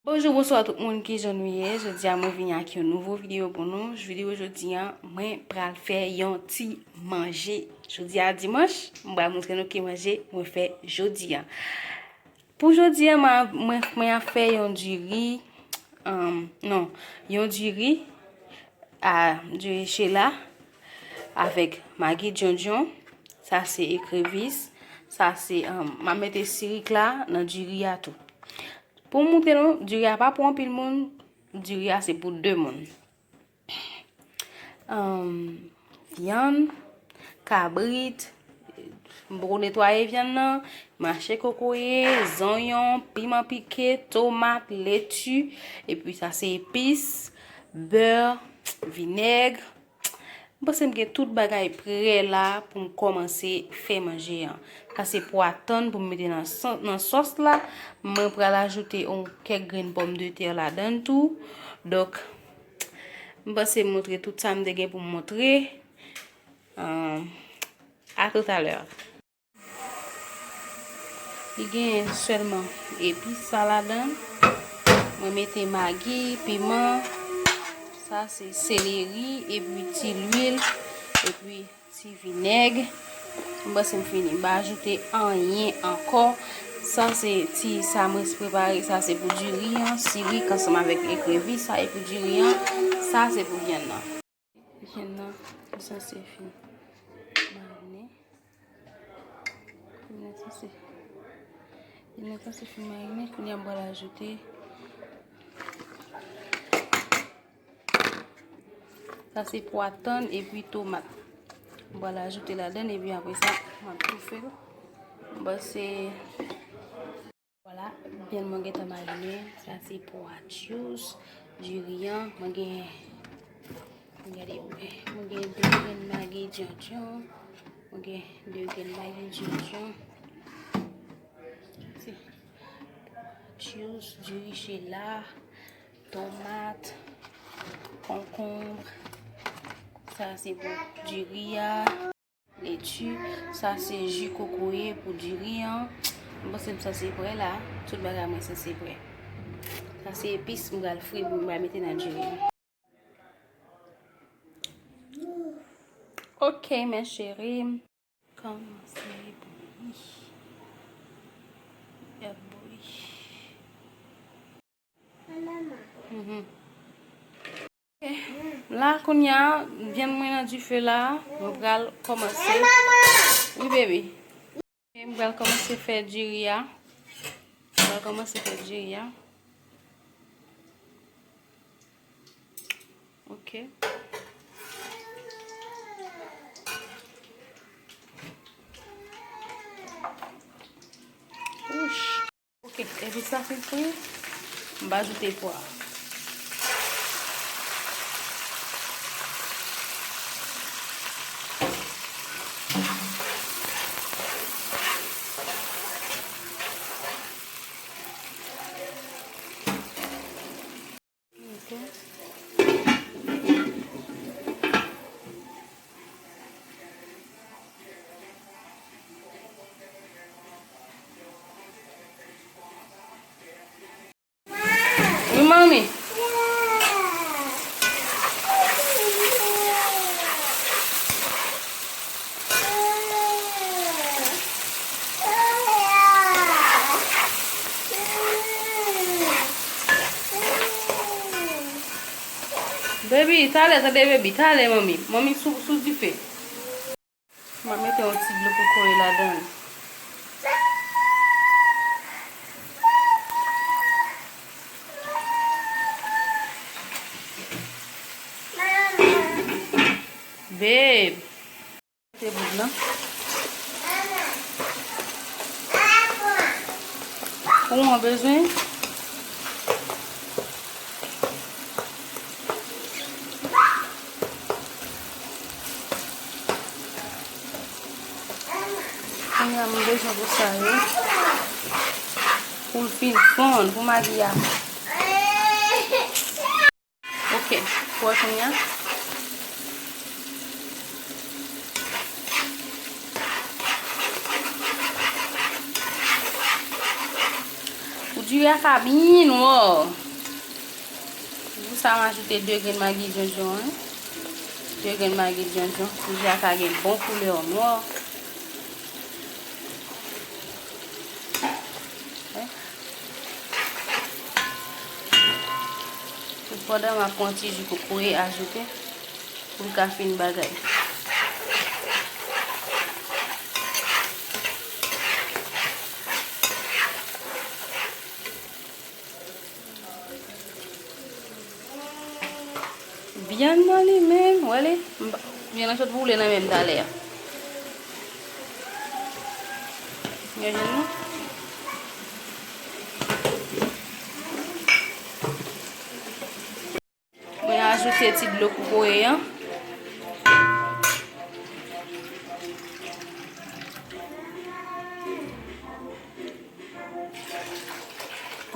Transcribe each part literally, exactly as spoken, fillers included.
Bonjou, bonswa tout moun, kijan nou ye? Jodi a mwen vini ak yon nouvo videyo pou nou. Videyo jodi a, mwen pral fè yon ti manje. Jodi a dimanch, mwen pral montre nou ki manje mwen fè jodi a. Pou jodi a, mwen, mwen, mwen ap fè yon diri, um, non, yon diri a diri chela avèk magi djondjon. Sa se ekrevis. Sa se, um, m ap mete sirik la nan diri a tou. Pou m montre nou, diri a pa pou anpil moun, diri a se pou de moun. Ann, vyann, kabrit, m poko netwaye vyann nan, mache kokoye, zonyon, piman pike, tomat, leti, epi sa se epis, bè, vinèg. M panse m gen tout bagay prè la pou m kòmanse fè manje an. Sa se pwa tann pou m mete nan sò-, nan sòs la. Mwen pral ajoute yon kèk grenn pòmdetè ladann tou. Donk, m panse m montre tout sa m te gen pou m montre. Euh, à tout à l'heure. Li gen sèlman epis sa ladan. Mwen mete magi, piman, sa se seleri, epi ti lwil, epi ti vinèg. M panse m fini. M pa ajoute anyen ankò. Sa se ti sa mwen prepare, sa se pou diri an, sirik ansanm avèk ekrevis, sa e pou diri an, sa se pou vyann nan. Vyann nan, li sanse fin marine. Vyann nan sanse, vyann nan sanse fin marine. Kounye a m pral ajoute. Sa se pwa tann epi tomat. M pral ajoute ladann epi apre sa, m ap toufe l. M panse Vwala, vyann mwen gentan marine. Sa se pwa tchous, diri an. Mwen gen, gade, mwen gen de grenn magi djondjon. Mwen gen de grenn magi djondjon. Se pwa tchous, diri chela, tomat, konkonb. Sa se pou diri a. Leti, sa se ji kokoye pou diri an. M panse m sanse prè la. Tout bagay mwen sanse prè. Sa se epis m pral fri, m pral mete nan diri an. Ok, mes chéris. Kòmanse bouyi. Y ap bouyi. Mhm. Ok. La, kounye a, vyann mwen nan dife la, mwen pral kòmanse. Wi, baby. Ok, mwen pral kòmanse fè diri a. Mwen pral kòmanse fè diri a. Ok. Wouch. Ok, epi sa fin fri, m va ajoute pwa. Ok. Wi, manmi. Baby, talè, tande, baby, talè, manmi. Manmi sou, sou dife. M ap mete yon ti dlo kokoye ladan l. Babe. Mete boul lan. Ou an bezwen? Kounye a, m bezwen pou sa yo. Pou l fin fonn, pou magi a. Ok, pou wè kounye a. Ou Diri a ka byen nwa. Pou sa, m ajoute de grenn magi djondjon, wi. De grenn magi djondjon. Pou diri a ka gen bon koulè nwa. Wi. Pandan m ap pran ti ji kokoye ajoute pou l ka fin bagay. Vyann nan li menm, w wè li? M pa- vyann nan sot boule nan men m talè a. Vyann nan. Mwen ajoute ti dlo kokoye an.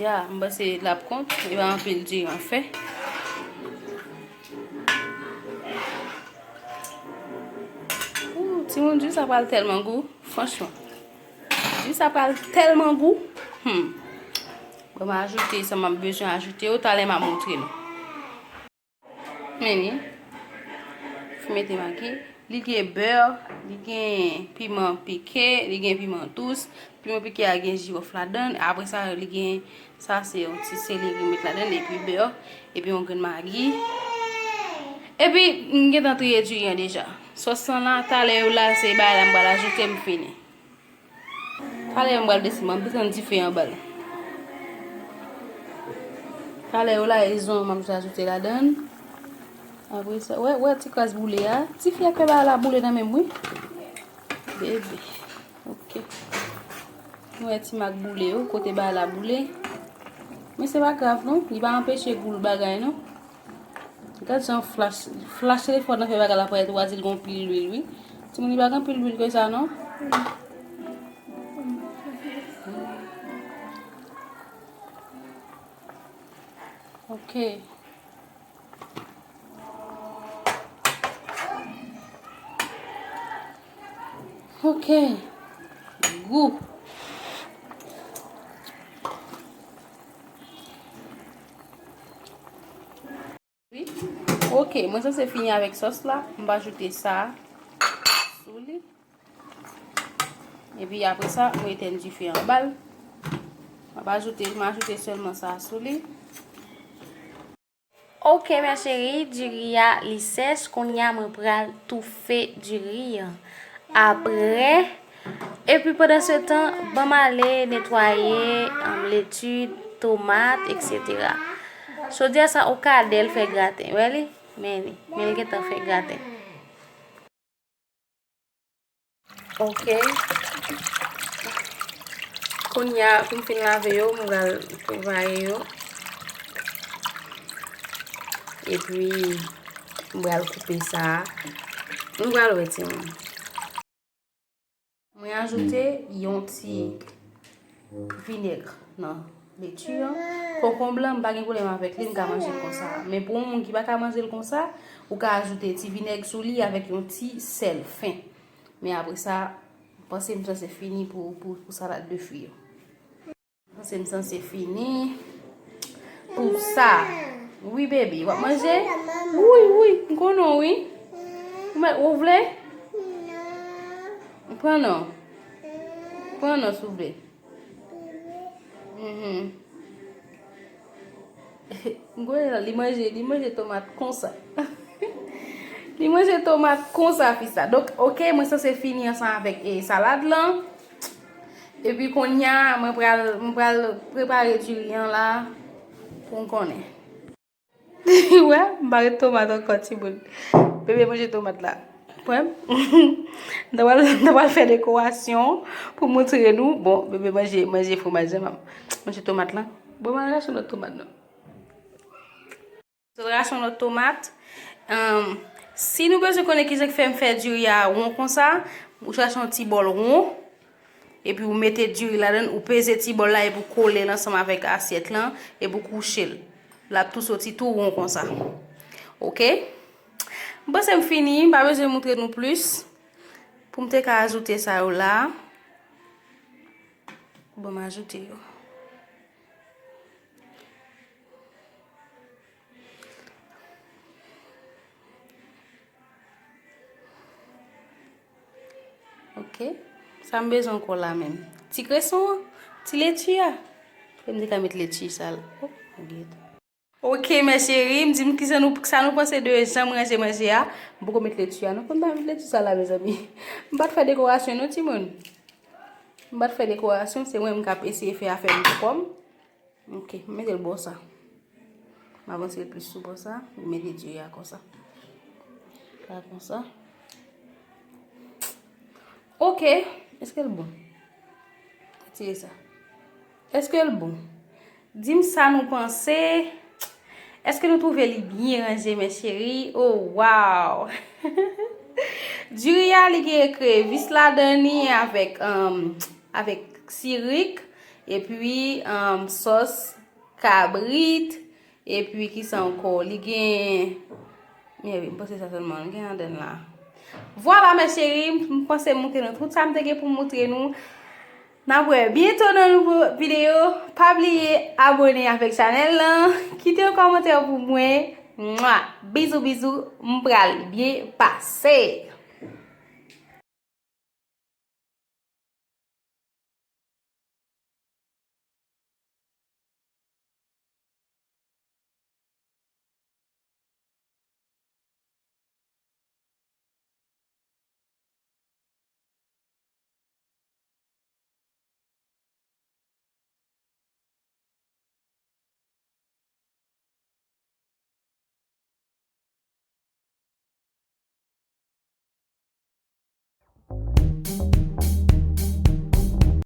Ya, m panse l ap kont, e pa anpil diri an fè. Ooh, timoun, diri sa pral tèlman gou, franchman. Diri sa pral tèlman gou. Hmm. Bon, m ajoute sa m ap bezwen ajoute yo, talè m ap montre nou. Men li, fè mete magi. Li gen bè, li gen piman pike, li gen piman dous. Piman pike a gen jiwòf ladan l. Apre sa, li gen, sa se yon ti seleri m met ladan l, epi bè, epi yon grenn magi. Epi, m gentan triye diri an deja. Sòs lan la, talè yo la, se bagay la m pral ajoute, m fini. Talè m pral desann, m ap desann dife anba l. Talè yo la, e zon an m ap ajoute ladan l. Apre sa, wè, wè ti kras boule a. Tifi a k fè bagay la boule nan men m, wi. Bebe. Ok. Nou wè ti mak boule yo, kote bagay la boule. Men se pa grav non, li pa anpeche gou bagay non. Gad jan flash, flash telefòn nan fè bagay la parèt, ou a di l gen anpil lwil, wi. Timoun, li pa gen anpil lwil ke sa, non. Ok. Ok. Gou. Wi. Ok, mwen sanse fini avèk sòs la. M va ajoute sa sou li. Epi apre sa, mwen etèn dife anba l. M ap ajoute, m ajoute sèlman sa sou li. Ok, ma chérie, diri a, li sèch. Kounye a, mwen pral toufe diri an. Apre, epi pandan se tan, ban m ale netwaye, um, leti, tomat, et cetera. Chodyè sa, ou ka dèl fè graten, wè li? Men li, men li gentan fè graten. Ok. Kounye a, pou m fin lave yo, m pral netwaye yo. Epi, m pral koupe sa. M pral wè timoun. Mwen ajoute yon ti vinèg nan leti an. Konkonb lan, m pa gen pwoblèm avèk li, m ka manje l konsa. Men pou yon moun ki pa ka manje l konsa, ou ka ajoute ti vinèg sou li avèk yon ti sèl fen. Men apre sa, m panse m sanse fini pou, pou, pou salad de fwi yo. M panse m sanse fini pou sa. Wi, baby, w ap manje? Wi, wi, m konnen w, wi. Ou mè-, ou vle? Pran non. Pran non, si w vle. Mhm. M konnen li manje, li manje tomat konsa. Li manje tomat konsa, fi sa. Donk, ok, mwen sanse fini ansanm avèk, e, salad lan. Epi kounye a, mwen pral, mwen pral prepare diri an la pou n konnen. Wè, m pa ret tomat ankò, timoun. Bebe manje tomat la. Wè. M ta pral, m ta pral fè dekorasyon pou montre nou. Bon, bebe manje, manje fwomaj la, m manje tomat la. Bon, m al rache yon lòt tomat non. Sot rache yon lòt tomat. Ahn, si nou bezwen konnen kijan k fè m fè diri a won konsa, ou chache yon ti bòl won, epi ou mete diri ladan l, ou peze ti bòl la epi ou kole l ansanm avèk asyèt lan, epi ou kouche l. L ap tou soti tou won konsa. Ok? M panse m fini, m pa bezwen moutre nou plis. Pou m te ka ajoute sa yo la. Bon, m ajoute yo. Ok. Sa m bezwen ankò la menm? Ti kreson an? Ti leti a? Fè m te ka met leti sa la. Oh, my God. Ok, mes chéris, m di m ki sa nou, sa nou panse de jan m ranje manje a. M poko met leti a. Nou konn pa met leti sa la, mezanmi. M pa t fè dekorasyon, non, timoun. M pa t fè dekorasyon, se mwen m k ap eseye fè afè m pou kò m. Ok, m mete l bò sa. M avanse l plis sou bò sa. M mete diri a konsa. La konsa. Ok, èske l bon? Retire sa. Èske l bon? Di m sa nou panse. Èske nou twouve li byen ranje, mes chéris? Oh, wow! Diri a, li gen krevis ladan li avèk, um, avèk sirik, epi, um, sòs kabrit, epi ki sa ankò? Li gen, men wi, m panse sa sèlman, li gen ladan la. Vwala, mes chéris, m panse m moutre nou tout sa m te gen pou m moutre nou. N ap wè byento nan nouvo videyo. Pa bliye abone avèk chanèl lan. Kite yon kòmantè pou mwen. Mwa! Bizou, bizou. M pral byen pase.